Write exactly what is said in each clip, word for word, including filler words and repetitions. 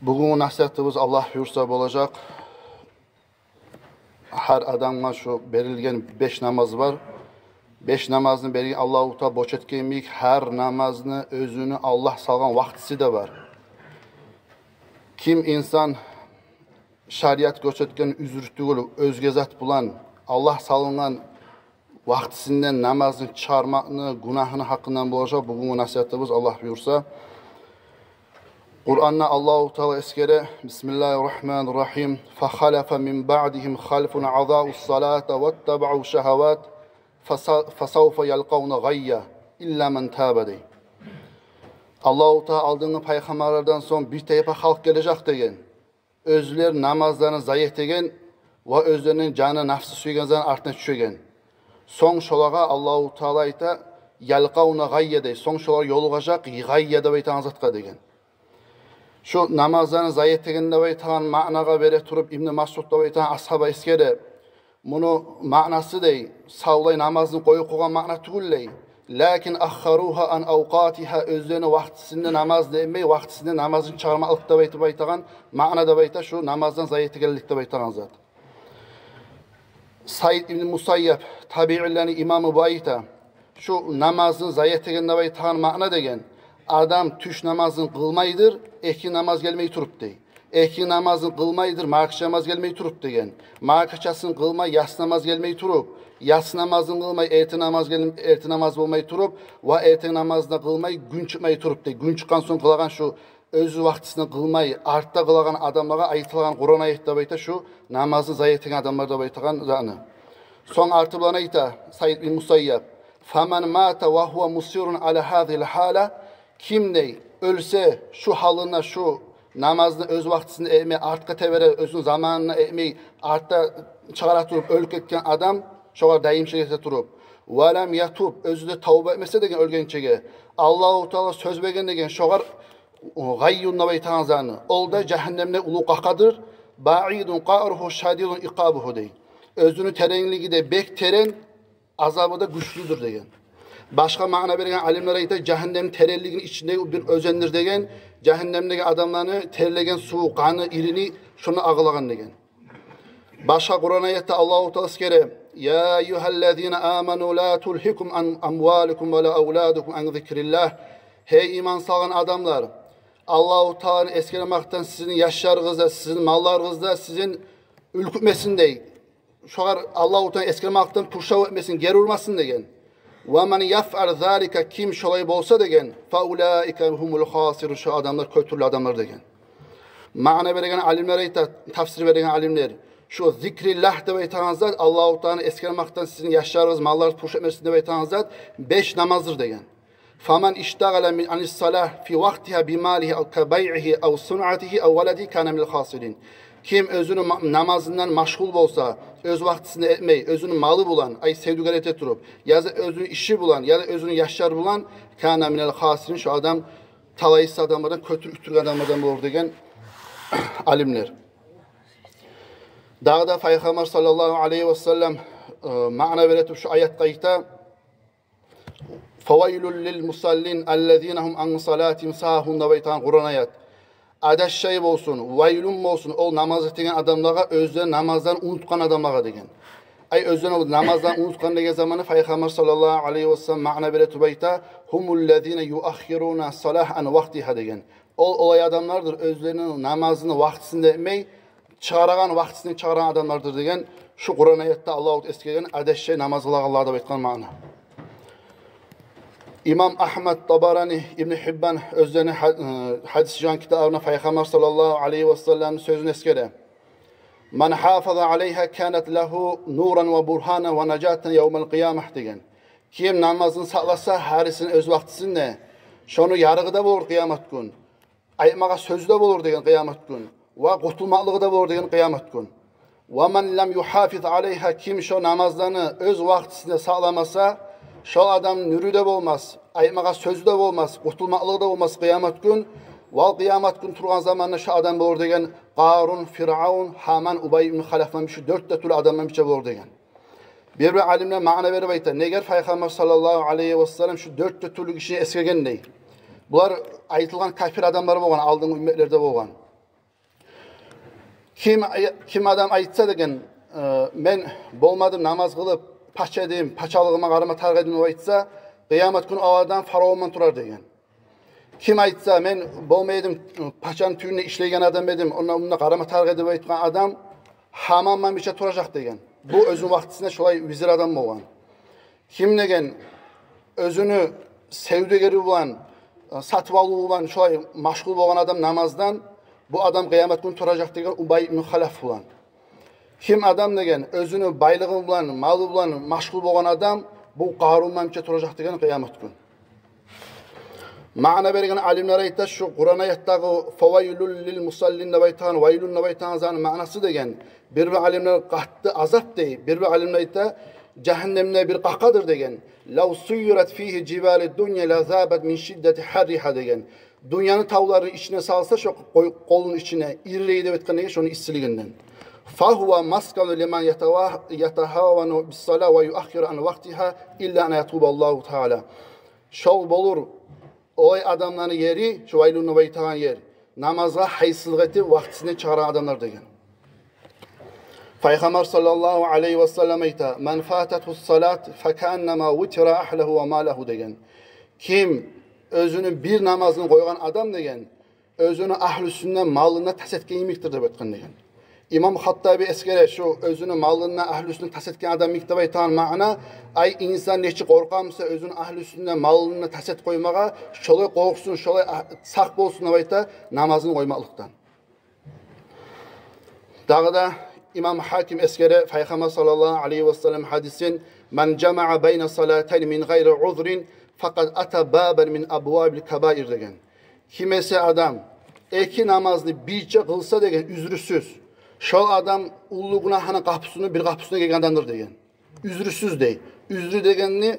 Бугюнгю насигьатыбыз, Аллагь буюрса, болажакъ гьар адамгъа шу берилген беш намаз бар. Беш намазны берген Аллагьу Таала борч этген йимик, гьар намазны оьзюню Аллагь салгъан вакътиси де бар. Ким инсан шариат гёрсетген уьзюр тюгюл, оьзге зат булан Аллагь салынгъан вакътисинден намазны чыгъармакъны гюнагьыны гьакъындан болажакъ бугюнгю насигьатыбыз, Аллагь буюрса. Къуранда Аллагьу Таала эсгере: بسم الله الرحمن الرحيم. فخلف من بعدهم خلف أضاعوا الصلاة واتبعوا الشهوات فس- فسوف يلقون غيا إلا من تاب, дей. Аллагьу Таала алдынгы пайхаммарлардан сонг бир тайпа халкъ гележек деген. Оьзлер намазларын зая этеген ва оьзлерини жаны, нафсы сюйген затны артына тюшеген. Сонг шолагъа Аллагьу Таала айта: يلقون غيا, дей. Сонг шолар ёлугъажакъ гъайя деп айтагъан затгъа деген. Шу намазларын зая этеген деп айтагъан маънагъа бере туруп, Ибну Масъуд деп айтагъан асгьаба эсгере: муну маънасы, дей, савлай намазны къоюп къойгъан маъна тюгюл, дей. لكن أخروها عن أوقاتها, оьзлерини вакътисинде намазны этмей, вакътисинде намазны чыгъармакълыкъ деп айтып айтагъан маъна деп айта шу намаздан зая этегенлик деп айтагъан зат. Саид ибн Мусайяб, табиилени имамы, бу айта: шу намазны зая этеген деп айтагъан маъна деген, адам тюш намазын къылмайдыр, экинни намаз гелмей туруп, дей. Экинни намазын къылмайдыр, маркача намаз гелмей туруп деген. Маркачасын къылмай, яссы намаз гелмей туруп, яссы намазын къылмай, эрте намаз гел- эрте намаз болмай туруп, ва эрте намазны да къылмай гюн чыкъмай туруп, дей. Гюн чыкъгъан сонг къылагъан шу оьзю вакътисинде къылмай, артда къылагъан адамлагъа айтылагъан Къуран аят деп айта шу намазны зая этеген адамлар деп айтагъан затны. Сонг арты булан айта Саид бин Мусайяб: فمن مات وهو مصر على هذه الحالة, ким, дей, оьлсе шу гьалында, шу намазны оьз вакътисинде этмей, артгъа тебере, оьзюню заманына этмей, артда чыгъара туруп оьлюп гетген адам, шогъар даимчилик эте туруп, ولم يتب, оьзю де тавба этмесе деген оьлгенчеге, Аллагьу Таала сёз берген деген шогъар, о, гъайюн деп айтагъан затны. Ол да жагьаннемде уллу къакъадыр. بعيد قعره شديد عقابه, дей. Оьзюню теренлиги де бек терен, азабы да гючлюдюр деген. Башгъа маъна берген алимлер айта, жагьаннем теренлигини ичинде бир оьзендир деген, жагьаннемдеги адамланы терлеген суву, къаны, ирини шонда агъылагъан деген. Башгъа Къуран аятда Аллагьу Таала эсгере: يا أيها الذين آمنوا لا تلهكم أموالكم ولا أولادكم عن ذكر الله. Гьей иман салгъан адамлар, Аллагьу Тааланы эсгермакъдан сизин яшларыгъыз да, сизин малларыгъыз да сизин уьлкютмесин, дей. Шогъар Аллагьу Тааланы эсгермакъдан пуршав этмесин, гери урмасын деген. ومن يفعل ذلك, ким шолай болса деген, فأولئك هم الخاسرون, шо адамлар кётюрюлю адамлар деген. Маъна береген алимлер айта, тафсир береген алимлер: шу зикриллагь деп айтагъан зат, Аллагьу Тааланы эсгермакъдан сизин яшларыгъыз, малларыгъыз пуршав этмесин деп айтагъан зат беш намаздыр деген. فمن اشتغل عن الصلاة في وقتها بماله أو كبيعه أو صنعته أو ولده كان من الخاسرين. Ким оьзюню ма- намазындан машгъул болса, оьз вакътисинде этмей, оьзюню малы булан, ай, севдюгер эте туруп, яда оьзюню иши булан, яда оьзюню яшлары булан, كان من الخاسرين, шо адам талайсыз адамлардан, кётюрюп тургъан адамлардан болур деген алимлер. Дагъы да Пайхаммар саллаллагьу алайгьи ва саллам, э, маъна бере туруп шу аятгъа айта: فويل للمصلين الذين هم عن صلاتهم ساهون деп айтагъан Къуран аят. Адашшай болсун, вайлун болсун ол намаз этеген адамлагъа, оьзлер намаздан унутгъан адамлагъа деген. Ай, оьзлер намаздан унутгъан деген заманы Пайхаммар саллаллагьу алайгьи ва саллам маъна бере туруп айта: هم الذين يؤخرون الصلاة عن وقتها деген. Ол олай адамлардыр, оьзлерини намазыны вакътисинде этмей, чыгъарагъан вакътисинде чыгъарагъан адамлардыр деген, шу Къуран аятда Аллагьу Таала эсгерген адашшай намаз къылагъанлагъа деп айтгъан маъна. Имам Агьмад, Табарани, Ибн Гьиббан оьзлерини гьа- э, гьадис жыйгъан китапларында Пайхаммар саллаллагьу алайгьи ва салламны сёзюн эсгере: من حافظ عليها كانت له نورا وبرهانا ونجاة يوم القيامة деген. Ким намазын сакъласа, гьарисин оьз вакътисинде, шону ярыгъы да болур къыямат гюн. Айтмагъа сёзю де болур деген къыямат гюн. Ва къутулмакълыгъы да болур деген къыямат гюн. ومن لم يحافظ عليها, ким шо намазланы оьз вакътисинде сакъламаса, шо адамны нюрю де болмас, айтмагъа сёзю де болмас, къутулмакълыгъы да болмас къыямат гюн. Ва къыямат гюн тургъан заманда шо адам болур деген Къарун, Фиръавн, Гьаман, Убай ибн Халаф, шу дёрт де тюрлю адамдан бирче болур деген. Бир-бир алимлер маъна берип айта, негер Пайхаммар саллаллагьу алайгьи ва саллам шу дёрт де тюрлю гишини эсгерген дей. Булар айтылгъан капир адамлар болгъан, алдынгъы умметлерде болгъан. Ким, ким адам айтса деген, э, мен болмадым намаз къылып, пача эдим, пачалыгъыма къарама тарыкъ эдим деп айтса, къыямат гюн о адам фараонман турар деген. Ким айтса, мен болмай эдим, пачаны тюбюнде ишлейген адам эдим, онда-мунда къарама тарыкъ эди деп айтгъан адам гьаманман бирче туражакъ деген. Бу оьзюню вакътисинде шолай визир адам болгъан. Ким деген оьзюню савдюгери булан, э, сатып алыву булан шолай машгъул болгъан адам намаздан, бу адам къыямат гюн туражакъ деген Убай ибн Халаф булан. Ким адам деген оьзюню байлыгъы булан, малы булан машгъул болгъан адам, бу Къарунман бирче туражакъ деген къыямат гюн. Маъна берген алимлер айта, шу Къуран аятдагъы «Фавайлун лил мусаллин» деп айтагъан, «вайлун» деп айтагъан затны маънасы деген, бир-бир алимлер къатты азап дей, бир-бир алимлер айта, жагьаннемде бир къакъадыр деген. «Лав суййират фигьи жибалу дунья ла забат мин шиддати гьарригьа» деген. Дюньяны тавларын ичине салса, шо къой-, къолун ичине, ирирей деп айтгъан деген шону иссилигинден. «Фагьува масканун лиман ятава-, ятагьавану бис-салати ва юаххиру ан вакътигьа илла ан ятуба Аллагьу таала». Шол болур олай адамланы ери, шо «вайлун» деп айтагъан ер, намазгъа гьайсызлыкъ этип, вакътисинден чыгъаргъан адамлар деген. Пайхаммар саллаллагьу алайгьи ва саллам айта: «Ман фататгьу салат факааннама витра агьлагьу ва малагьу» деген. Ким оьзюню бир намазын къойгъан адам деген, оьзюню агьлюсюн де, малын да тас этген йимикдир деп айтгъан деген. Имам Хаттаби эсгере, шу оьзюню малын да, агьлюсюн де тас этген адам йимик деп айтагъан маъна, ай, инсан нечик къоркъа буса оьзюню агьлюсюн де, малын да тас этип къоймагъа, шолай къоркъсун, шолай а-, сакъ болсун деп айта намазын къоймакълыкъдан. Дагъы да имам Гьаким эсгере Пайхаммар саллаллагьу алайгьи ва саллам гьадисин: «Ман жамаа байна салатайни мин гъайри узрин факъад ата бабан мин абвабил кабаир» деген. Ким эсе адам эки намазны бирче къылса деген, уьзрюсюз, шол адам уллу гюнагьны къапусуну бир къапусуна гелген адамдыр деген. Уьзрюсюз дей. Уьзрю дегенни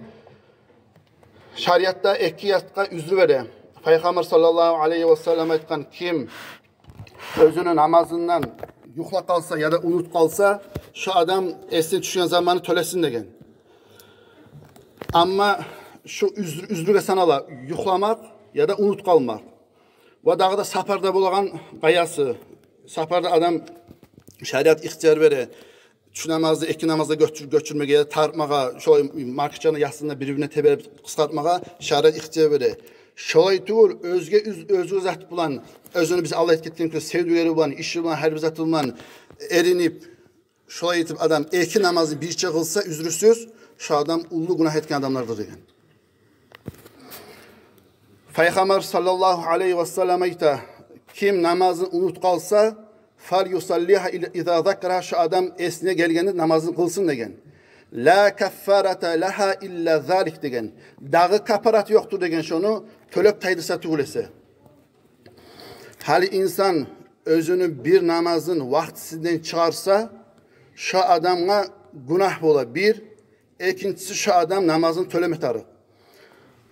шариатда эки затгъа уьзрю бере. Пайхаммар саллаллагьу алайгьи ва саллам айтгъан: ким оьзюню намазындан юхлап къалса яда унутуп къалса, шо адам эсине тюшген заманы тёлесин деген. Амма шу уьзрю-, уьзрюге санала юхламакъ яда унутуп къалмакъ. Ва дагъы да сапарда болагъан къаясы. Сапарда адам, шариат ихтияр бере тюш намазны эки намазгъа гёчюр-, гёчюрмеге, тарыкъмагъа, шолай маркачаны ясыны бир-бирине теберип къысгъартмагъа шариат ихтияр бере. Шолай тюгюл, оьзге уьз-, оьзге зат булан, оьзюню биз алай этип гетген кюй, савдюгери булан, иши булан, гьар бир заты булан эринип, шолай этип адам эки намазны бирче къылса уьзрюсюз, шо адам уллу гюнагь этген адамлардыр деген. Пайхаммар саллаллагьу алайгьи ва саллам айта: ким намазын унутуп къалса, «фалюсаллигьа ил-, иза закарагьа», шо адам эсине гелгенде намазын къылсын деген. «Ла каффарата лагьа илла залик» деген. Дагъы каппараты ёкъдур деген, шону тёлеп тайдырса тюгюл эсе. Гьали инсан оьзюню бир намазын вакътисинден чыгъарса, шо адамгъа гюнагь бола бир, экинчиси, шо адам намазын тёлеме тарыкъ.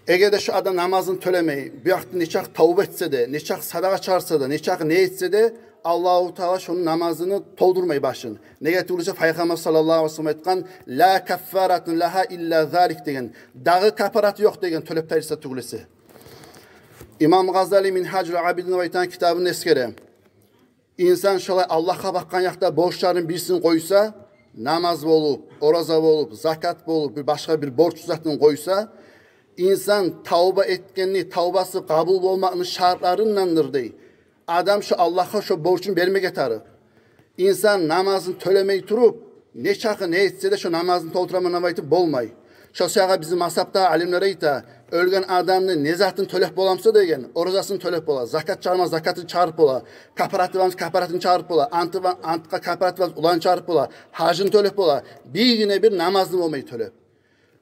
Эгер де шо адам намазын тёлемей, бу якъда нечакъы тавба этсе де, нечакъы садагъа чыгъарса да, нечакъы не этсе де, Аллагьу Таала шону намазыны толдурмай башын. Неге тюгюл эсе, Пайхаммар саллаллагьу алайгьи ва саллам айтгъан: «Ла каффарата лагьа илла залик» деген. Дагъы каппараты ёкъ деген, тёлеп тайдырса тюгюл эсе. Имам Гъазали Мингьажул Абидин деп айтагъан китабында эсгере. Инсан шолай Аллагьгъа бакъгъан якъда борчларын бирисин къойса, намаз болуп, ораза болуп, закат болуп, бир башгъа бир борч затын къойса, инсан тавба этгенни, тавбасы къабул болмакъны шартларындандыр дей. Адам шо Аллагьгъа шо борчун бермеге тарыкъ. Инсан намазын тёлемей туруп, нечакъы не этсе де, шо намазын толтураман деп айтып болмай. Шо саягъа бизин мазгьабда алимлер айта, оьлген адамны не затын тёлеп боламса деген, оразасын тёлеп бола, закат чыгъарма, закатын чыгъарып бола, каппараты бармы, каппаратын чыгъарып бола, анты ба-, антгъа каппараты бар, уланы чыгъарып бола, гьажын тёлеп бола, биргине бир намазны болмай тёлеп.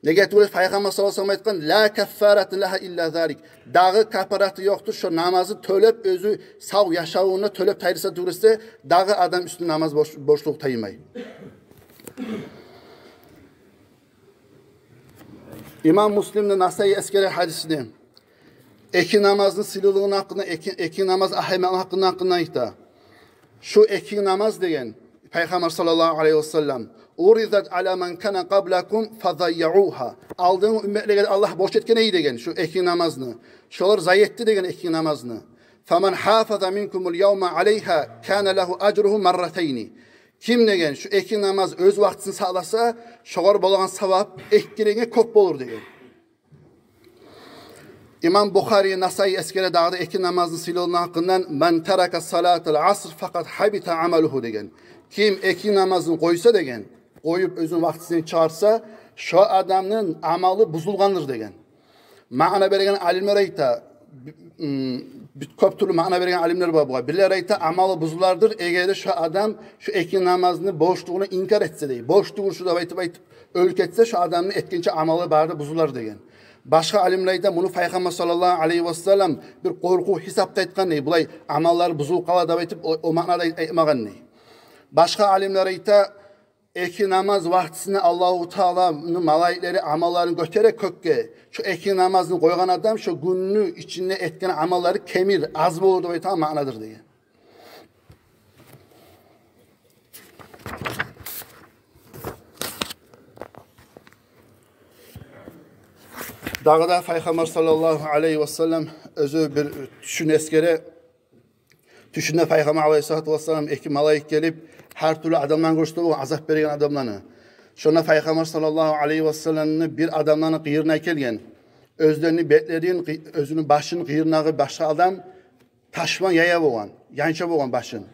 Неге тюгюл эсе, Пайхаммар саллаллагьу алайгьи ва саллам айтгъан: «Ла каффарата лагьа илла залик». Дагъы каппараты ёкъдур, шо намазы тёлеп, оьзю сав яшавунда тёлеп тайдырса тюгюл эсе, дагъы адам уьстюне намаз борч-, борчлукъ таймай. Имам Муслим де, Насаи эсгере гьадисни. Эки намазны сыйлылыгъыны гьакъында, эки, эки намаз агьамиятлыгъыны гьакъында, гьакъында айта. Шу эки намаз деген, Пайхаммар саллаллагьу алайгьи ва саллам: «Уридат ала ман кана къаблакум фазайяугьа». Алдынгъы уьмметлеге де Аллагь борч этген эди деген шу эки намазны. Шолар зая этди деген эки намазны. «Фаман хафаза минкумул явма алайгьа кана лагьу ажругьу марратайни». Ким деген шу эки намаз оьз вакътисин сакъласа, шогъар болагъан савап эки керенге кёп болур деген. Имам Бухари, Насаи эсгере дагъы да эки намазны сыйлылыгъыны гьакъындан: «Ман тарака салатал аср факъад хабита амалугьу», – деген. Ким эки намазны къойса деген, къоюп оьзюню вакътисинден чыгъарса, шо адамны амалы бузулгъандыр деген. Маъна берген алимлер айта, б-, м, бит-, кёп тюрлю маъна берген алимлер бар бугъар. Бирлер айта, амалы бузулардыр, эгер де шо адам шо эки намазны борчлугъун инкар этсе дей. Борч тюгюл шу деп айтып, айтып, оьлюп гетсе, шо адамны этгенче амалы бары да бузулар деген. Башгъа алимлер айта, муну Пайхаммар саллаллагьу алайгьи васаллам бир къоркъув гьисапда айтгъан дей. Булай амаллар бузулуп къала деп айтып, о, о маънада айт-, айтмагъан дей. Башгъа алимлер айта, эки намаз вакътисинде Аллагьу Тааланы малайиклери амалларын гётере кёкге. Шо эки намазны къойгъан адам шо гюнню ичинде этген амаллары кемир, аз болур деп айтагъан маънадыр деген. Дагъы да Пайхаммар саллаллагьу алайгьи васаллам оьзю бир тюшюн эсгере. Тюшюнде Пайхаммар алайгьиссалату вассалам эки малайик гелип, гьар тюрлю адамланы гёрсете болгъан, азап берген адамланы. Шонда Пайхаммар саллаллагьу алайгьи васалламны бир адамланы къырыйына гелген. Оьзлени бетлерин, къы-, оьзюню башын къырыйындагъы башгъа адам таш булан яя болгъан, янча болгъан башын.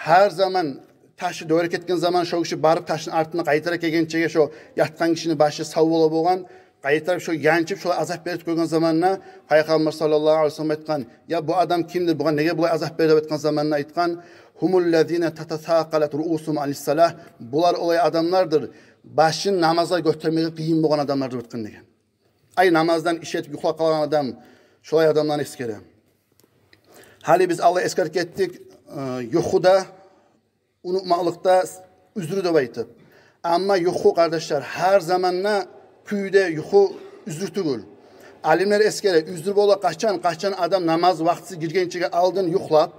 Гьар заман ташы дёрюп гетген заман, шо гиши барып ташны артына къайтара гелгенчеге, шо ятгъан гишини башы сав бола болгъан. Къайтарып шо янчып, шолай азап берип къойгъан заманда Пайхаммар саллаллагьу алайгьи васаллам айтгъан: «Я, бу адам кимдир? Бугъар неге булай азап бере?» – деп айтгъан заманда айтгъан: «Гьумуллазина татасакъалат руусугьум анис салагь». Булар олай адамлардыр, башын намазгъа гётермеге къыйын болгъан адамлардыр деп айтгъан деген. Ай, намаздан иш этип юхлап къалгъан адам, шолай адамланы эсгере. Гьали биз алда эсгерип гетдик, э, юхуда унутмакълыкъда уьзюр деп айтып. Амма юху, къардашлар, гьар заманда кюйде юху уьзюр тюгюл. Алимлер эсгере, уьзюр бола къачан, къачан адам намаз вакътиси гиргенчеге алдын юхлап,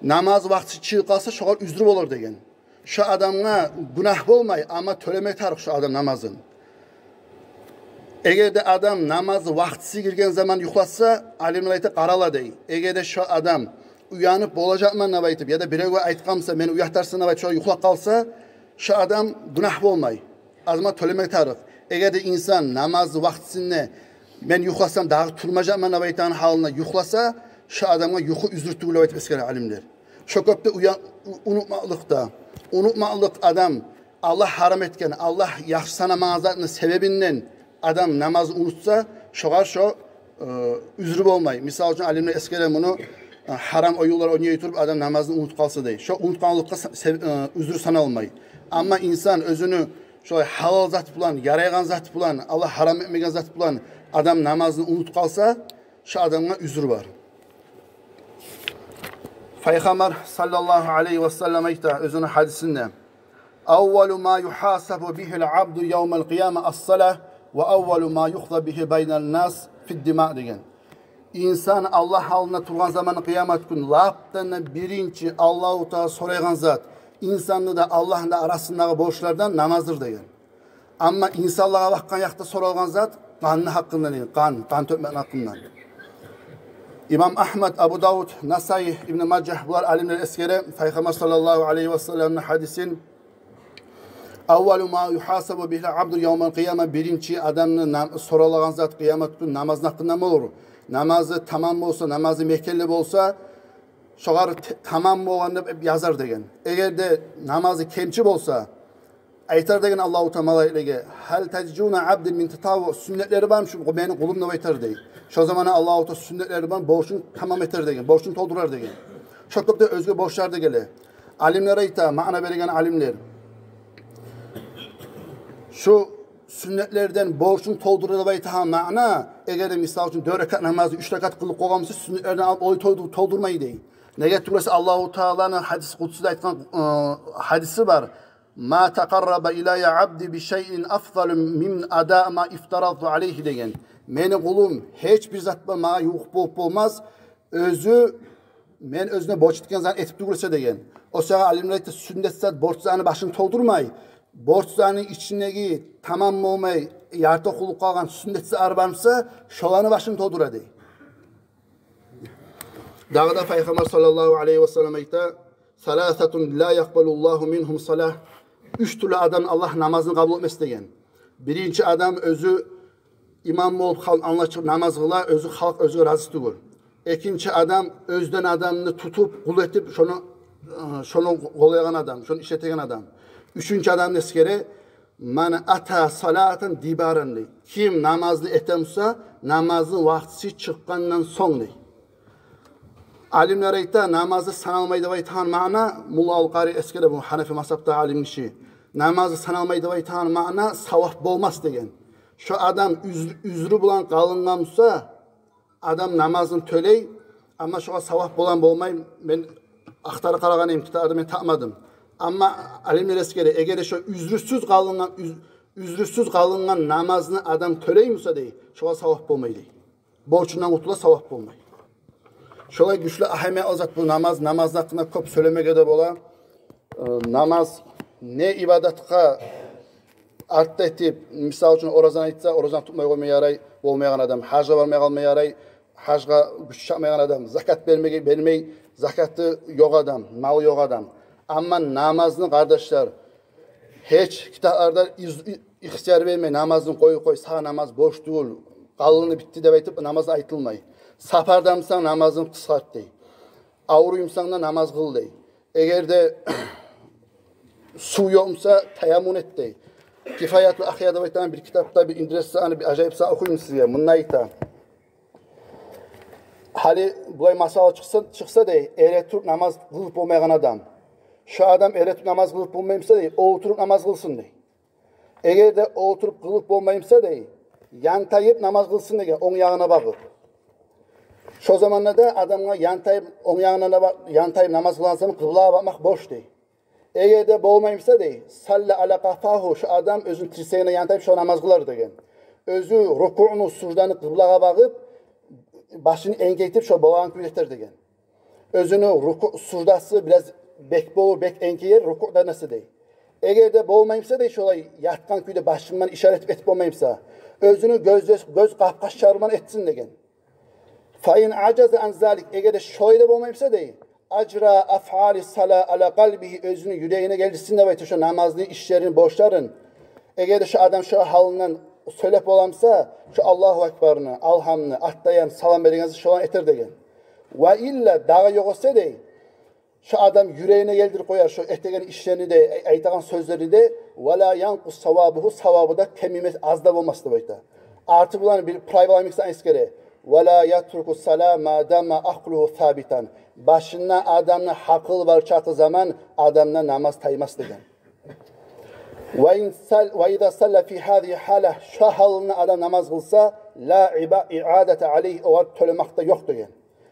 намаз вакътиси чыгъып къалса, шогъар уьзюр болур деген. Шо адамгъа гюнагь болмай, амма тёлеме тарыкъ шо адам намазын. Эгер де адам намаз вакътиси гирген заман юхласа, алимлер айта, къарала дей. Эгер де шо адам уянып болажакъман деп айтып, яда биревге айтгъан буса, мени уятарсан деп айтып, шо юхлап къалса, шо адам гюнагь болмай, амма тёлеме тарыкъ. Эгер де инсан намаз вакътисинде мен юхласам дагъы турмажакъман деп айтагъан гьалында юхласа, шо адамгъа юху уьзюр тюгюл деп айтып эсгере алимлер. Шо кёпде уя-, у-, унутмакълыкъда, унутмакълыкъ адам Аллагь гьарам этген, Аллагь яхшы санамагъан затны себебинден адам намазны унутса, шогъар шо, э, уьзюр болмай. Мисал учун, алимлер эсгере муну, э, гьарам оюнлар ойнай туруп адам намазны унутуп къалса дей. Шо унутгъанлыкъгъа са-, се-, э, уьзюр саналмай. Амма инсан оьзюню шолай гьалал зат булан, ярайгъан зат булан, Аллагь гьарам этмеген зат булан адам намазны унутуп къалса, шо адамгъа уьзюр бар. Пайхаммар саллаллагьу алайгьи васаллам айта оьзюню гьадисинде: «Аввалу ма юхасабу бигьил абду явмал къияма ас-салагь, ва аввалу ма юкъза бигьи байнан нас фид-дима», – деген. Инсан Аллагь алдында тургъан заманы, къыямат гюн, лапдан да биринчи Аллагьу Таала сорайгъан зат инсанны да, Аллагьны да арасындагъы борчлардан намаздыр деген. Амма инсанлагъа бакъгъан якъда соралгъан зат къанны гьакъындан, къан, къан тёкмекни гьакъындан. Имам Агьмад, Абу Давуд, Насаи, Ибн Мажагь, булар алимлер эсгере Пайхаммар саллаллагьу алайгьи васалламны гьадисин: «Аввалу ма юхасабу бигьил абду явмал къияма», биринчи адамны нам-, соралгъан зат къыямат гюн намазны гьакъындан болур. Намазы тамам болса, намазы мекенли болса, шогъар т-, тамам болгъан деп язар деген. Эгер де намазы кемчи болса, айтар деген Аллагьу Таала малайиклеге: «Гьал тажидуна абдан мин татаввуъ, сюннетлери бармы шу мени къулумну?» – деп айтар дей. Шо заманда Аллагьу Таала сюннетлери бар, борчун тамам этер деген, борчун толтурар деген. Шо кюйде оьзге борчлар да геле. Алимлер айта, маъна берген алимлер, шу сюннетлерден борчун толтура деп айтагъан маъна, эгер де, мисал учун, дёрт ракат намазны уьч ракат къылып къойгъан буса, сюннетлерден алып олай толтур-, толтурмай дей. Неге тюгюл эсе, Аллагьу Тааланы гьадис къудсиде айтгъан, э, гьадиси бар: «Ма такъарраба илайя абди би шайин афзалу мин адаи ма ифтаразту алайгьи», – деген. «Мени къулум гьеч бир зат булан магъа ювукъ болуп болмаз, оьзю, мен оьзюне борч этген затны этип тюгюл эсе», – деген. О саялы алимлер айта, сюннет зат борч затны башын толтурмай, борч затны ичиндеги тамам болмай, ярты къулуп къалгъан сюннет затлар бар буса, шоланы башын толтура дей. Дагъы да Пайхаммар саллаллагьу алайгьи ва саллам айта: «Саласатун ла якъбалуллагьу мингьум салагь». Уьч тюрлю адамны Аллагь намазын къабул этмес деген. Биринчи адам — оьзю имам болуп, халкъ алдына чыгъып намаз къыла, оьзю, халкъ оьзюне рази тюгюл. Экинчи адам — оьзден адамны тутуп, къул этип, шону, э, шону къолайгъан адам, шону ишлетеген адам. Уьчюнчю адам эсгере: «Ман ата салатан дибаран», — дей. Ким намазны этемсе, намазны вакътиси чыкъгъандан сонг, дей. Алимлер айта, намазы саналмай деп айтагъан маъна, Мулла ал-Къари эсгере, бу гьанафи мазгьабда алим гиши, намазы саналмай деп айтагъан маъна савап болмас деген. Шо адам уьз-, уьзрю булан къалынгъан буса, адам намазын тёлей, амма шогъар савап бола-болмай, мен ахтарып къарагъан эдим, китапда мен тапмадым. Амма алимлер эсгере, эгер де шо уьзрюсюз къалынгъан, уьз-, уьзрюсюз къалынгъан намазны адам тёлей буса, дей, шогъар савап болмай, дей. Борчундан къутула, савап болмай. Шолай гючлю агьамиятлы зат бу намаз. Намазны гьакъында кёп сёйлемеге де бола. Э, намаз не ибадатгъа артда этип, мисал учун, оразаны айтса, оразаны тутмай къойма ярай, болмайгъан адам, гьажгъа бармай къалма ярай, гьажгъа гючю чатмайгъан адам, закат бермеге, бермей, закаты ёкъ адам, малы ёкъ адам. Амма намазны, къардашлар, гьеч китапларда из-, и-, ихтияр бермей, намазын къой, къой, сагъа намаз борч тюгюл, къалыны битди деп айтып, намаз айтылмай. Сапардамысан, намазын къысгъарт, дей. Авруймусан да, намаз къыл, дей. Эгер де сув ёкъмуса, таяммум эт, дей. «Кифаятул ахья» деп айтагъан бир китапда бир индиресиз, аны бир ажайып сагьат охуйман сизге. Мунда айта: гьали булай масъала чыкъса, чыкъса, дей, эретуруп намаз къылып болмайгъан адам. Шо адам эретуруп намаз къылып болмай буса, дей, олтуруп намаз къылсын, дей. Эгер де олтуруп къылып болмай буса, дей, янтайып намаз къылсын деген, онг ягъына багъып. Шо заманда да адамгъа янтайып, онг ягъына да ба-, янтайып намаз къылгъан сонг къыблагъа бакъмакъ борч, дей. Эгер де болмай буса, дей, «салла ала къафагьу», шо адам оьзюню тирсегине янтайып шо намаз къылар деген. Оьзю рукуъну, сужданы къыблагъа багъып, башын энкейтип, шо болагъан кюйде этер деген. Оьзюню руку-, суждасы бираз бек болур, бек энкейер, рукуъ да нерсе, дей. Эгер де болмай буса, дей, шолай ятгъан кюйде башындан ишарат этип, этип болмай буса, оьзюню гёз, гёз къапкъачларындан этсин деген. «Фа ин ажаза ан залик», эгер де шолай да болмай буса, дей, «ажра афъали сала ала къалбигьи», оьзюню юрегине гелтирсин деп айта шо намазны ишлерин, борчларын. Эгер де шо адам шо гьалындан сёйлеп бола буса, шо Аллагьу акбарны, алгьамны, аттаян, салам береген, шоланы этер деген. Ва илла, дагъы ёкъ эсе, дей, шо адам юрегине гелтирип къояр шо этеген ишлерин де, ай-, айтагъан сёзлерин де, «ва ла янкъус савабугьу», савабы да кемимес, аз да болмас деп айта. Арты булан бир правила мисал эсгере: «Ва ла ятруку сала ма дама акълугьу сабитан». Башында адамны гьакъылы бар чакъы заман адамдан намаз таймас деген. «Ва ин сал-, ва иза салла фи гьазигьи гьала», шо гьалында адам намаз къылса, «ла иба-, иадата алайгьи», огъар тёлемек де ёкъ деген.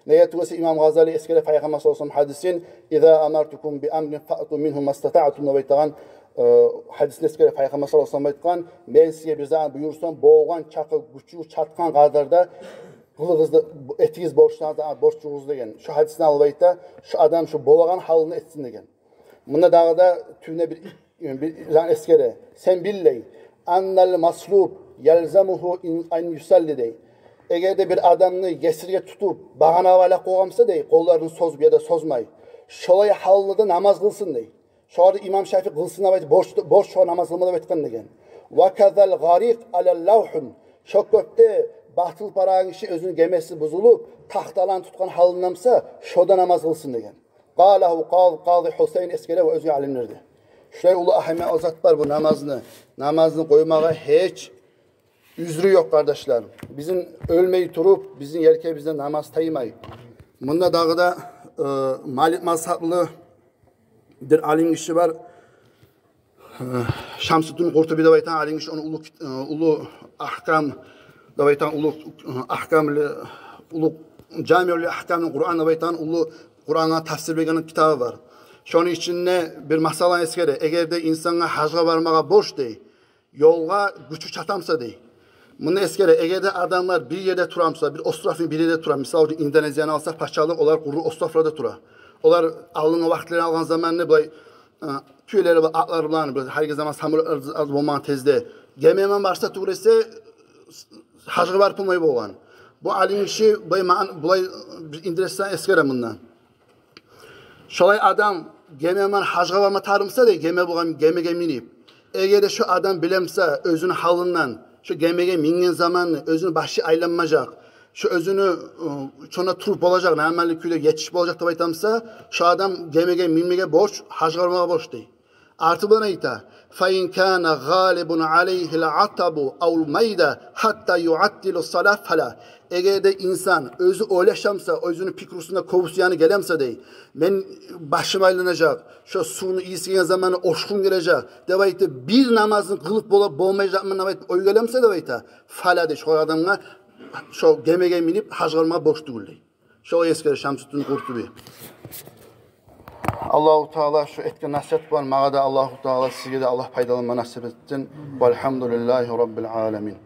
Неге тюгюл эсе, имам Гъазали эсгере Пайхаммар саллаллагьу алайгьи ва саллам гьадисин: «Иза амартукум би амрин фаъту мингьу мастатаътум», деп айтагъан, э, гьадисин эсгере Пайхаммар саллаллагьу алайгьи ва саллам айтгъан: «Мен сизге бир зат буюрсам, болгъан чакъы, гючю чатгъан къадарда къылыгъыз да, этигиз борчларыгъызны, борчугъузну» деген. Шо гьадисни алып айта, шо адам шо болагъан гьалында этсин деген. Мунда дагъы да тюбюне бир, бир зат эсгере. Сен бил, дей, «аннал маслуб ялзамугьу ин, ан юсалли», дей. Эгер де бир адамны есирге тутуп, багъанагъа байлап къойгъан буса, дей, къолларын созуп яда созмай, шолай гьалында да намаз къылсын, дей. Шогъар да имам Шафии къылсын деп айтып, борч, борч шогъар намаз къылма деп айтгъан деген. «Ва казал гъарикъ ала лавгьин». Шо кёкде батылып барагъан гиши, оьзюню гемеси бузулуп, тахталаны тутгъан гьалында буса, шо да намаз къылсын деген. Къалагьу къал-, къази Гьусейн эсгере ва оьзге алимлер де. Шулай уллу агьамиятлы зат бар бу намазны. Намазны къоймагъа гьеч уьзрю ёкъ, къардашлар. Бизин оьлмей туруп, бизин ерге, бизден намаз таймай. Мунда дагъы да, э, Малик мазгьаплы бир алим гиши бар. Э, Шамсуддин Къуртуби деп айтагъан алим гиши, ону уллу кит-, э, уллу Агькам деп айтагъан уллу, э, Агькам ли, уллу Жамиъул Агькамил Къуран деп айтагъан уллу Къурангъа тафсир берген китабы бар. Шону ичинде бир масъаланы эсгере. Эгер де инсангъа гьажгъа бармагъа борч, дей, ёлгъа гючю чатамса, дей. Мунда эсгере, эгер де адамлар бир ерде турамса, бир островну бир ерде тура, мисал учун, Индонезияны алсакъ, пачалыкъ, олар къуру островларда тура. Олар алдынгъы вакътилерин алгъан заманда булай, э, тюелери булан, атлары булан, булай гьалиги заман самолётлар аз болмагъан тезде, геми булан барса тюгюл эсе, гьажгъа барып болмай болгъан. Бу алим гиши булай маън-, булай бир интересно эсгере мунда. Шолай адам геме булан гьажгъа барма тарыкъ буса дей, геме булан, гемеге минип, эгер де шо адам биле буса оьзюню гьалындан, шо гемеге минген заманны оьзюню башы айланмажакъ, шо оьзюню, ы, шонда туруп болажакъ, нормальный кюйде етишип болажакъ деп айта буса, шо адам гемеге минмеге борч, гьажгъа бармагъа борч дей. Арты булан айта: «Фа ин кана гъалибун алайгьил атабу авл майда гьатта юъаттилу салат фала». Эгер де инсан оьзю ойлаша буса, оьзюню пикрусунда кёбюсю яны геле буса дей, мен башым айланажакъ, шо сувну ийиси гелген заманы ошгъум гележек деп айтып, бир намазын къылып бола, болмажакъман деп айтып ой геле буса деп айта, фала дей, шо адамгъа шо гемеге минип гьажгъа бармагъа борч тюгюл дей. Шолай эсгере Шамсуддин Къуртуби. Аллагьу Таала шо этген насигьат булан магъа да Аллагьу Таала, сизге де Аллагь пайдаланма насип этсин. Валгьамдулиллагьи раббил аламин.